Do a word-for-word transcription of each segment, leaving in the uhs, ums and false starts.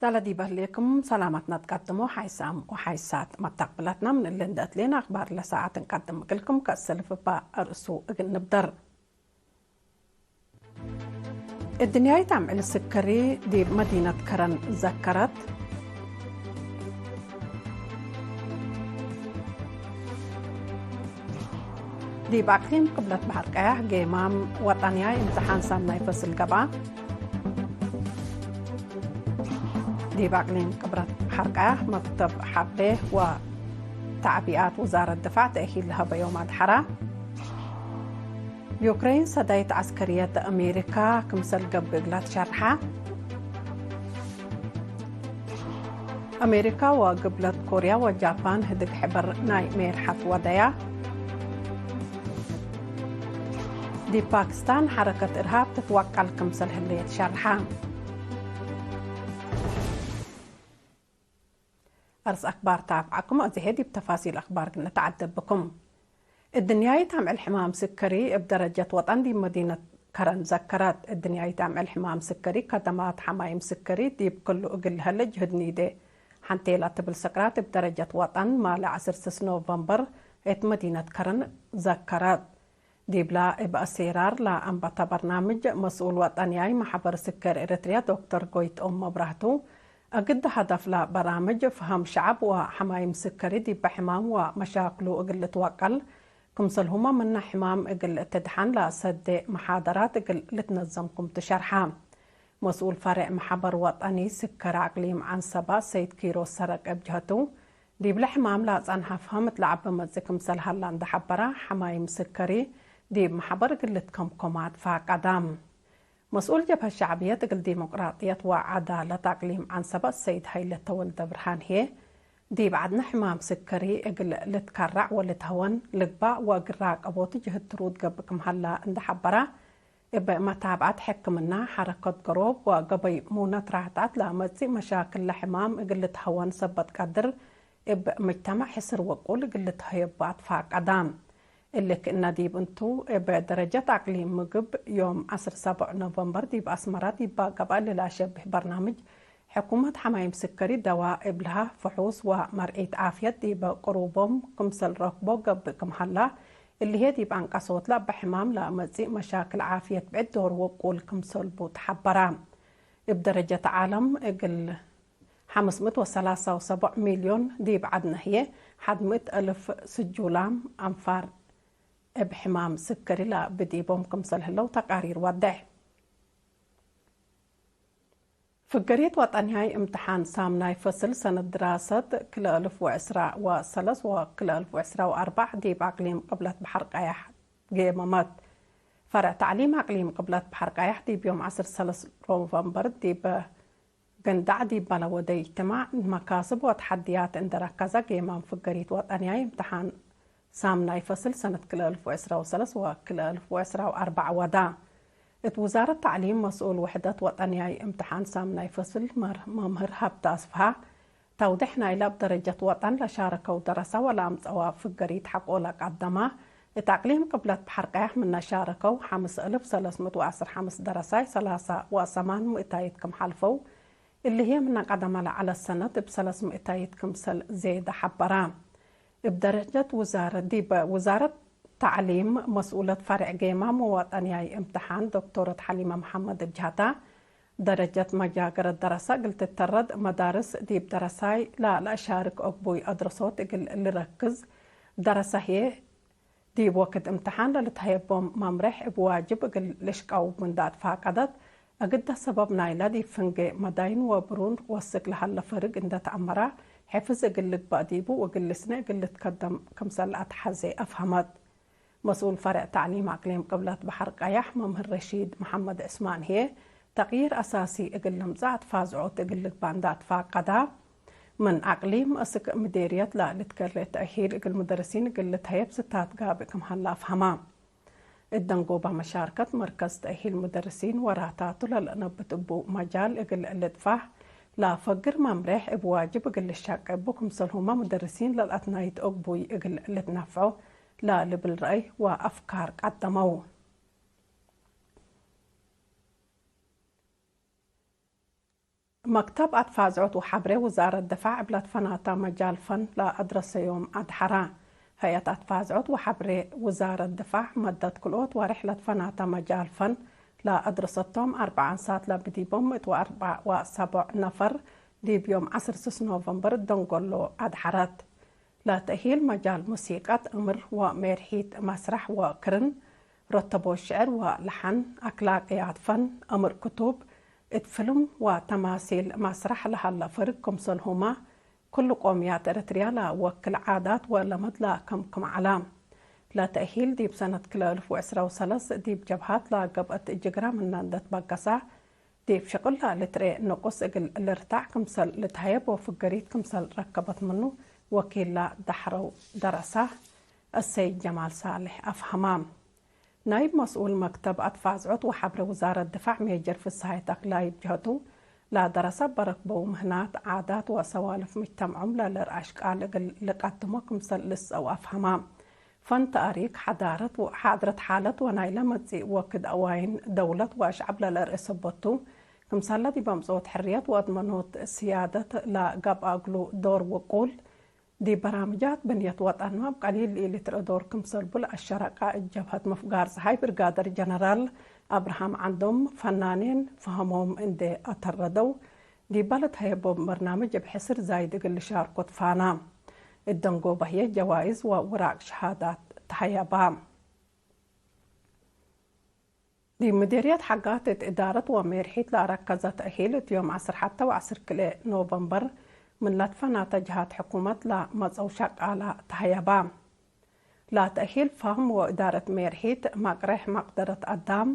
ዳለ ዲበ ህሌክም ሰላማትና ትቀድሞ ሓይሳም ወሓይሳት መተቅብላትና ምን እሊ እንደ እትሌን አክባር ለሰዓት እንቀድም እግልክም። ከእሰልፍ እባ እርእሱ እግል ንብደር። እድንያይት አምዕል ስከሪ ዲብ መዲነት ከረን ዘከረት። ዲብ አቅሊም ቅብለት በሐር ቀያሕ ጌማም ወጠንያይ እምትሓን ሳምናይ ፈስል ገብአ። ዲብ አቅሊም ቅብለት በሐር ቀያሕ መክተብ ሐቤ ወተዕቢኣት ውዛረት ድፋዕ ተእሂል ለሀበ ዮም አድሐራ። ዩክሬን ሰዳይት ዐስከርየት አሜሪካ ክምሰል ገብእ እግላ ትሸርሐ። አሜሪካ ወግብለት ኮርያ ወጃፓን ህድግ ሕበር ናይ ሜርሐት ወደያ። ዲብ ፓክስታን ሐረከት እርሃብ ትትወቀል ክምሰል ህሌት ሸርሐ። አርስ አክባር ታብዓኩም፣ አዜ ዲብ ተፋሲል አክባር ግነ ተዐደብኩም። እድንያይት አምዕል ሕማም ስከሪ እብ ደረጀት ወጠን ዲብ መዲነት ከረን ዘከረት። እድንያይት አምዕል ሕማም ስከሪ ከደማት ሐማይም ስከሪ ዲብ ክሉ እግል ለሀለ ጅህድ ኒዴ ሐንቴላ ትብል ሰቅራት እብ ደረጀት ወጠን ማለ ዐስር ስስ ኖቨምበር እት መዲነት ከረን ዘከረት። ዲብላ እብ አሴራር ለአንበተ በርናምጅ መስኡል ወጠንያይ መሐበር ስከር ኤረትርያ ዶክተር ጎይትኦም መብራህቱ፣ እግድ ሀደፍ ለበራምጅ ፍሀም ሸዐብ ወሐማይም ስከሪ ዲበ ሕማም ወመሻክሉ እግል ልትወቀል፣ ክምሰልሁመ ምነ ሕማም እግል እትድሐን ለሰዴ መሓደራት እግል ልትነዘም ክምቱ ሸርሐ። መስኡል ፈሬዕ መሐበር ወጠኒ ስከር አቅሊም ዐንሰበ ሰይድ ኪሮስ ሰረቀ እብ ጀሀቱ፣ ዲብለ ሕማም ለአጸንሐ ፍሀም እት ለዐበ መጽእ ክምሰል ሀላ እንደ ሐበረ፣ ሐማይም ስከሪ ዲብ መሐበር እግል ልትከምኮም አትፋቀደ። መስኡል ጀብሀት ሸዕብየት እግል ዲሞቅራጥየት ወዐዳለት አቅሊም ዐንሰበ ሰይድ ሀይለ ተወልደ ብርሃን ህዬ፣ ዲብ ዐድነ ሕማም ስከሪ እግል ልትከረዕ ወልትሀወን ልግባእ ወእግል ራቀቦቱ ጅህድ ትሩድ ገብእ ክም ሀላ እንደ ሐበረ፣ እብ መታብዐት ሕክምና፣ ሐረከት ገሮብ ወገበይ ሙነት ራህጣት ለመጽእ መሻክል ለሕማም እግል ልትሀወን ሰበት ቀድር እብ ምጅተመዕ ሕስር ወቁል እግል ልትሀየቡ አትፋቀደ። እሊ ክእነ ዲብ እንቱ፣ እብ ደረጀት አቅሊም ምግብ፣ ዮም ዐስር ሰብዕ ኖቨምበር ዲብ አስመራ ዲባ ገብአ ለለአሸብህ በርናምጅ፣ ሕኩመት ሐማይም ስከሪ ደዋ እብልሃ፣ ፍሑስ ወመርዒት ዓፍየት ዲብ ቅሩቦም ክምሰል ረክቦ ገብእ ክም ሀላ፣ እሊ ህዬ ዲብ አንቀሶት ለእበ ሕማም ለመጽእ መሻክል ዓፍየት ብዕድ ዶር ወቁል ክምሰልቡ ተሐበረ። እብ ደረጀት ዓለም እግል ሐምስ ምእት ወሰላሳ ወሰብዕ ሚልዮን፣ ዲብ ዐድነ ህዬ ሐድ ምእት አልፍ ስጁላም አንፋር እብ ሕማም ስከሪ ለአቢ ዲቦም ክምሰል ህለው ተቃሪር ወዴሕ። ፍገሪት ወጠንያይ እምትሓን ሳምናይ ፈስል ሰነት ድራሰት ክልኤ አልፍ ወዕስራ ወሰለስ ወክልኤ አልፍ ወዕስራ ወአርበዕ ዲብ አቅሊም ቅብለት በሐር ቀያሕ ጌመመት። ፈርዕ ተዕሊም አቅሊም ቅብለት በሐር ቀያሕ ዲብ ዮም ዐስር ሰለስ ኖቨምበር ዲብ ገንዳዕ ዲበ ለወደ ኢጅትማዕ መካስብ ወተሐድያት እንዴ ረከዘ ጌማም ፍገሪት ወጠንያይ እምትሓን ሳምናይ ፈስል ሰነት ክልኤ አልፍ ወዕስራ ወሰለስ ወክልኤ አልፍ ወዕስራ ወአርበዕ ወዳ። እት ውዛረት ተዕሊም መስኡል ውሕደት ወጠንያይ እምትሓን ሳምናይ ፈስል መር-፣ መምህር ሀብተ አስፍሃ፣ ተውዴሕ ናይለ እብ ደረጀት ወጠን ለሻረከው ደረሰ ወለአምጸዋ ፍገሪት ሐቆ ለቀደመ፣ እት አቅሊም ቅብለት በሐር ቀያሕ ምነ ሻረከው ሐምስ አልፍ ሰለስ ምእት ወዐስር ሐምስ ደረሳይ ሰላሳ ወሰማን ምእታይት ክም ሐልፈው፣ እሊ ህዬ ምነ ቀደመ ለዐለት ሰነት እብ ሰለስ ምእታይት ክምሰል ዜደ ሐበረ። እብ ደረጀት ውዛረ-፣ ዲብ ውዛረት ተዕሊም መስኡለት ፈሬዕ ጌማም ወወጠንያይ እምትሓን ዶክቶረት ሐሊመ መሐመድ እብ ጀሀታ፣ ደረጀት መጃገረት ደረሰ እግል ትተረድ መዳርስ ዲብ ደረሳይ ለለአሻርክ አግቡይ አድረሶት እግል ልረክዝ፣ ደረሰ ህዬ ዲብ ወክድ እምትሓን ለልትሀየቦም መምሬሕ እብ ዋጅብ እግል ልሽቀው ምንዳ ትፋቀደት፣ እግደ ሰበብ ናይለ ዲብ ፍንጌ መዳይን ወብሩን ወስክ ለሀለ ፈርግ እንደ ተአመረ፣ ሕፍዝ እግል ልግበእ ዲቡ ወእግል ልስኔ እግል ልትከደም ክምሰል ለአትሐዜ አፍሀመት። መስኡል ፈሬዕ ተዕሊም አቅሊም ቅብለት በሐር ቀያሕ መምህር ረሺድ መሐመድ ዕስማን ህዬ፣ ተቅዪር አሳሲ እግል ልምጸእ አትፋዝዖት እግል ልግበእ እንዳ ትፋቀዳ፣ ምን አቅሊም እስክ ምዴርየት ለልትከሬ ተእሂል እግል ሙደርሲን እግል ልትሀየብ ስታት ጋብእ ክም ሀለ አፍሀማ። እት ደንጎባ መሻርከት መርከዝ ተእሂል ሙደርሲን ወራታቱ ለልአነብት እቡ መጃል እግል ልጥፋህ ለፈግር መምሬሕ እብ ዋጅብ እግል ልሻቄ እቡ፣ ክምሰልሁመ ሙደርሲን ለልአትናይት እግቡይ እግል ልትነፍዖ ለልብል ረአይ ወአፍካር ቀደመው። መክተብ አትፋዝዖት ወሐብሬ ውዛረት ድፋዕ እብ ለትፈናተ መጃል ፈን ለአድረሰዮም አድሐራ። ሀይአት አትፋዝዖት ወሐብሬ ውዛረት ድፋዕ መደት ክልኦት ወሬሕ ለትፈናተ መጃል ፈን ለአድረሰቶም አርበዕ አንሳት ለብዲቦም እት ወአርበዕ ወሰቦዕ ነፈር ዲብ ዮም ዐስር ስስ ኖቨምበር ደንጎሎ አድሐረት። ለተእሂል መጃል ሙሲቀት፣ እምር ወሜርሒት መስረሕ ወክርን፣ ረተቦት ሽዕር ወለሐን፣ አክላቅያት ፈን፣ እምር ክቱብ፣ እት ፍልም ወተማሲል መስረሕ ለሀለ ፈርግ ክምሰልሁመ፣ ክሉ ቆምያት ኤረትርያ ለወክል ዓዳት ወለመድ ለከምክም ዐለ። ለተእሂል ዲብ ሰነት ክልኤ አልፍ ወዕስራ ወሰለስ ዲብ ጀብሀት ለገብአት ጅግራ ምነ እንዴ ትበገሰ፣ ዲብ ሽቅል ለልትርኤ ንቁስ እግል ልርታዕ ክምሰል ልትሀየብ ወፍገሪት ክምሰል ረከበት ምኑ ወኪል ለደሐረው ደረሰ አሰይድ ጀማል ሳልሕ አፍሀመ። ናይብ መስኡል መክተብ አትፋዝዖት ወሐብሬ ውዛረት ድፋዕ ሜጀር ፍስሃየ ተክላይ እብ ጀህቱ፣ ለደረሰ በረክበው ምህናት፣ ዓዳት ወሰዋልፍ ምጅተምዖም ለልርአ አሽቃል እግል ልቀድሞ ክምሰል ልስአው አፍሀመ። ፈን ተእሪክ፣ ሐዳረት ወ-፣ ሐድረት ሓለት ወናይለ መጽእ ወክድ አዋይን ደውለት ወአሽዐብ ለልርኤ ሰበት ቱ። ክምሰለ ዲብ አምጽኦት ሕርየት ወአድመኖት ስያደት ለገብአ እግሉ ዶር ውቁል፣ ዲብ በራምጃት ብንየት ወጠን እብ ቀሊል ለኢልትርኤ ዶር ክምሰልቡ ለአሸረቀ እብ ጀብሀት ምፍጋር ጸሓይ ብርጋደር ጀነራል አብርሃም ዐንዶም ፈናኔን ፈሀሞም እንዴ አተረደው፣ ዲበ ለትሀየቦም በርናምጅ እብ ሕስር ዛይድ እግል ልሻርኮ ትፋና። እት ደንጎበ ህዬ ጀዋይዝ ወውራቅ ሸሃዳት ተሀየባ። ዲብ ምዴርየት ሐጋት እት እዳረት ወሜርሒት ለአረከዘ ተእሂል እት ዮም ዐስር ሐተ ወዐስር ክልኤ ኖቨምበር ምን ለትፈናተ ጀሃት ሕኩመት ለመጸው ሸቃለ ተሀየባ። ለተእሂል ፋም ወእዳረት ሜርሒት፣ መቅሬሕ መቅደረት አዳም፣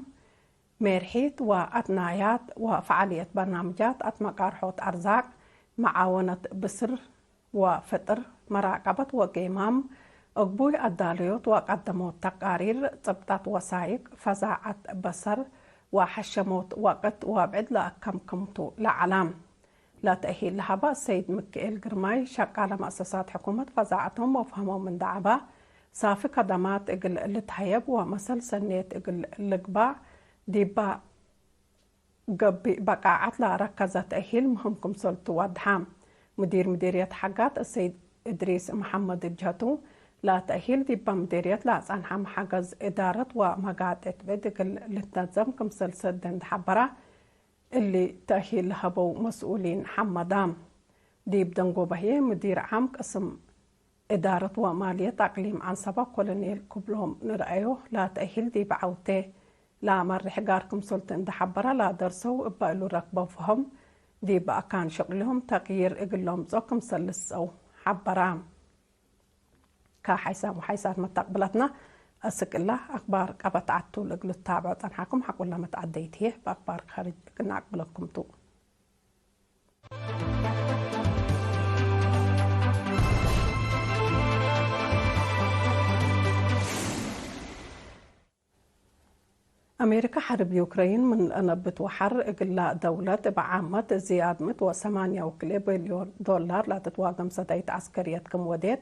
ሜርሒት ወአትናያት ወፈዓልየት በርናምጃት አትመቃርሖት አርዛቅ፣ መዓወነት ብስር ወፍጥር፣ መራቀበት ወጌማም፣ እግቡይ አዳለዮት ወቀደሞት ተቃሪር፣ ጽብጠት ወሳይቅ፣ ፈዛዐት በሰር ወሐሸሞት ወቅት ወብዕድ ለአከምክምቱ ለዐለ። ለተእሂል ለሀበ ሰይድ ምክኤል ግርማይ፣ ሸቃለ መአሰሳት ሕኩመት ፈዛዐቶም ወፍሀሞም እንዴ ዐበ፣ ሳፊ ከደማት እግል ልትሀየብ ወመሰል ሰኔት እግል ልግባእ ዲበ ገብእ በቃዐት ለአረከዘ ተእሂል ምህም ክምሰልቱ ወድሐ። ሙዲር ምዲርየት ሐጋት አሰይድ እድሪስ መሐመድ እብ ጀህቱ፣ ለተእሂል ዲበ ምዲርየት ለአጸንሐ መሐገዝ እዳረት ወመጋጥዕት ብዕድ እግል ልትነዘም ክምሰል ሰዴ እንዴ ሐበረ፣ እሊ ተእሂል ለሀበው መስኡሊን ሐመዳ። ዲብ ደንጎበ ህዬ፣ ምዲር ዓም ቅስም እዳረት ወማልየት አቅሊም ዐንሰበ ኮሎኔል ክብሎም ንርአዮ፣ ለተእሂል ዲብ ዐውቴ ለአመርሕ ጋር ክምሰልቱ እንዴ ሐበረ፣ ለደርሰው እበ እሉ ረክበው ፈሀም ዲብ አካን ሽቅልሆም ተቅይር እግል ለምጽኦ ክምሰል ልስአው ሐበረ። ከሐይሳም ወሐይሳት መተቅብለትነ፣ አስክ እለ አክባር ቀበት ዐቱ ለእግል ልታብዖ ጸንሐኩም ሐቆለ መትዐደይት ህዬ፣ በአክባር ካርጅ ክእነ አቅብለኩም ቱ። አሜሪካ ሐርብ ዩክረይን ምን ለአነብት ወሐር፣ እግላ ደውለት እብ ዓመት ዝያድ ምእት ወሰማንያ ወክልኤ ቢልዮን ዶላር ለትትዋገም ሰዳይት ዐስከርየት ክም ወዴት፣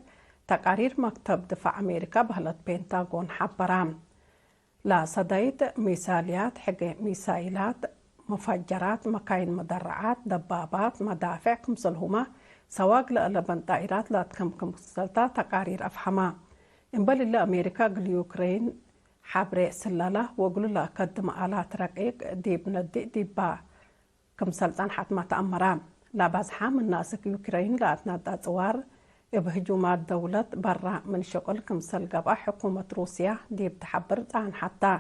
ተቃሪር መክተብ ድፋዕ አሜሪካ በህለት ፔንታጎን ሐበራ። ለሰዳይት ሚሳልያት፣ ሕጌ ሚሳይላት፣ መፈጀራት፣ መካይን መደረዓት፣ ደባባት፣ መዳፍዕ ክምሰልሁመ ሰዋግ ለአለበን ጣኢራት ለአትከም ክምሰልታ ተቃሪር አፍሐማ። እምበል እሊ፣ አሜሪካ እግል ዩክረይን ሐብሬ ስለላ ወእግሉ ለአከድመ አላት ረቂቅ ዲብ ነድእ ዲባ ክምሰል ጸንሐት መተአመረ። ለበዝሐ ምነ አስክ ዩክረይን ለአትነዳ ጽዋር እብ ህጁማት ደውለት በራ ምን ሽቅል ክምሰል ገብአ ሕኩመት ሩስያ ዲብ ተሐብር ጸንሐት ተ።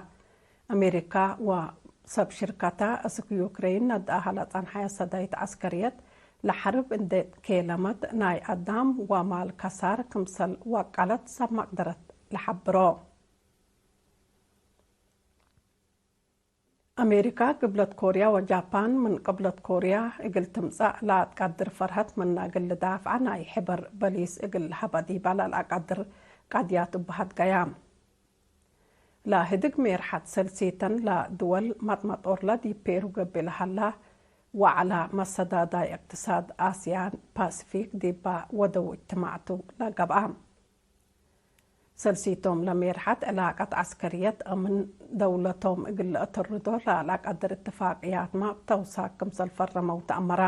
አሜሪካ ወሰብ ሽርከተ አስክ ዩክረይን ነድአሃ ለጸንሐየ ሰዳይት ዐስከርየት ለሐርብ እንዴ ኬለመት ናይ አዳም ወማል ከሳር ክምሰል ወቀለት ሰብ መቅደረት ለሐብሮ። አሜሪካ፣ ግብለት ኮርያ ወጃፓን ምን ቅብለት ኮርያ እግል ትምጸእ ለአትቀድር ፈርሀት ምነ እግል ልዳፍዐ ናይ ሕበር በሊስ እግል ሀበ ዲበ ለለአቀድር ቀድያት እቡ ሀድገያ። ለህድግ ሜርሐት ሰልሲተን ለድወል መጥመጦርለ ዲብ ፔሩ ገብእ ለሀላ ወዐለ መሰዳዳይ እቅትሳድ አስያን ፓሲፊክ ዲበ ወደው እጅትማዕቱ ለገብአ። ሰልሲቶም ለሜርሐት ዕላቀት ዐስከርየት አምን ደውለቶም እግል ለአተርዶ ለለአቀድር እትፋቅያትመ እብ ተውሳክ ክምሰል ፈረመው ተአመረ።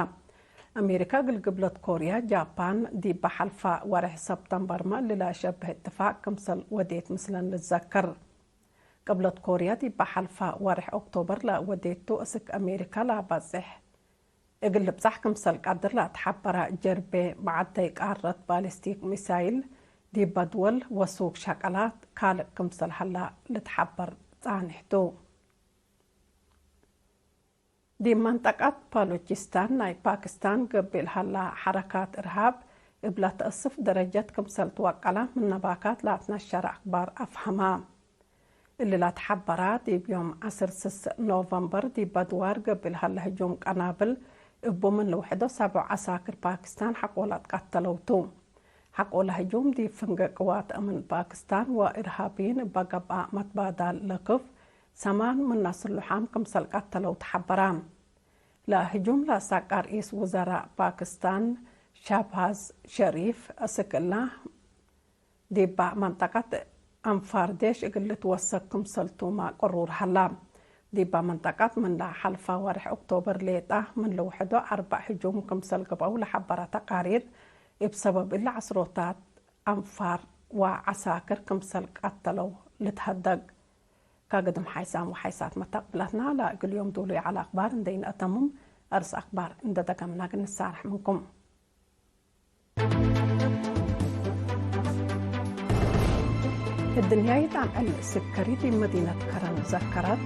አሜሪካ እግል ግብለት ኮርያ፣ ጃፓን ዲበ ሐልፈ ወሬሕ ሰብተምበርመ እሊ ለአሸብህ እትፋቅ ክምሰል ወዴት ምስለን ልትዘከር። ቅብለት ኮርያ ዲበ ሐልፈ ወሬሕ ኦክቶበር ለወዴቱ እስክ አሜሪካ ለበጽሕ እግል ልብጻሕ ክምሰል ቀድር ለአትሐበረ ጀርቤ መዐደይ ቃረት ባሊስቲክ ሚሳይል ዲበ ድወል ወሱግ ሸቀላት ካልእ ክምሰል ሀላ ልትሐበር ጻንሕ ቱ። ዲብ መንጠቀት ባሉቺስታን ናይ ፓክስታን ገብእ ለሀላ ሐረካት እርሃብ እብ ለተአስፍ ደረጀት ክምሰል ትወቀለ ምን ነባካት ለአትነሸረ አክባር አፍሀመ። እሊ ለትሐበረ፣ ዲብ ዮም ዐስር ስስ ኖቨምበር ዲብ በድዋር ገብእ ለሀለ ህጁም ቀናብል እቡ ምን ልውሕዶ ሰብዑ ዐሳክር ፓክስታን ሐቆ ለትቀተለው ቱ። ሐቆለ ህጁም ዲብ ፍንጌ ቅዋት አምን ፓክስታን ወእርሃብይን እበ ገብአ መትባዳል ለክፍ ሰማን ምን ናስር ሉሓም ክምሰል ቀተለው ተሐበረ። ለህጁም ለአሳቃ ርኢስ ውዘራእ ፓክስታን ሻብሃዝ ሸሪፍ፣ አስክ እላ ዲባ መንጠቀት አንፋር ዴሽ እግል ልትወሰክ ክምሰልቱመ ቅሩር ሀላ። ዲባ መንጠቀት ምን ለሐልፈ ወርሕ ኦክቶበር ሌጣ ምን ልውሕዶ አርበዕ ህጁም ክምሰል ገብአው ለሐበረ ተቃሪር፣ እብ ሰበብ እሊ ዐስሮታት አንፋር ወዐሳክር ክምሰል ቀተለው ልትሀደግ። ከግድም ሓይሳም ወሓይሳት መተቅብላትና ለእግል ዮም ዱሉይ ዐለ አክባር እንዴ ኢነአተምም፣ አርስ አክባር እንዴ ደገምና እግል ንሳረሕ ምንኩም። እድንያይት አምዕል ስከሪ ዲብ መዲነት ከረን ዘከረት።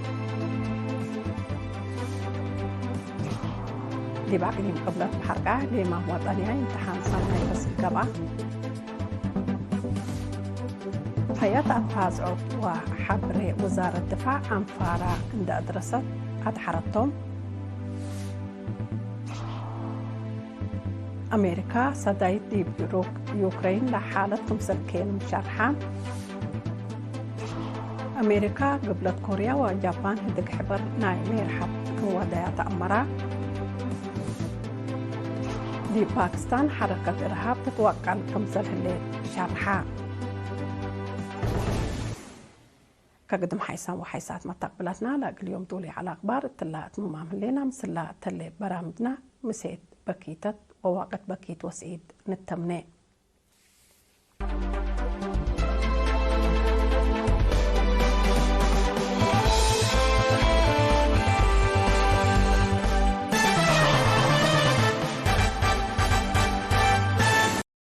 ዲብ አቅሊም ቅብለት በሐር ቃ ሌማም ወጠንያይ እምትሓን ሰናይ በስክ ገብአ። ሀያት አብሃዝ ዖት ወሐብሬ ውዛረት ድፋዕ አንፋራ እንዴ አድረሰት አድሐረቶም። አሜሪካ ሰዳይት ዲብ ዩክሬን ለሓለት ክምሰል ኬንም ሸርሐ። አሜሪካ፣ ግብለት ኮርያ ወጃፓን ህድግ ሕበር ናይ ሜርሐት ክም ወደያ ተአመራ። ዲብ ፓክስታን ሐረከት እርሃብ ትትወቀል ክምሰል ህሌት ሸርሐ። ከግድም ሓይሳም ወሓይሳት መተቅብላትና ለእግል ዮም ዱሉይ ዐለ አክባር እትላ እትምማም ህሌና፣ ምስላ ተሌ በራምጅና ምሴት በኪተት ወዋቅት በኪት ወስዒድ ንተምኔ።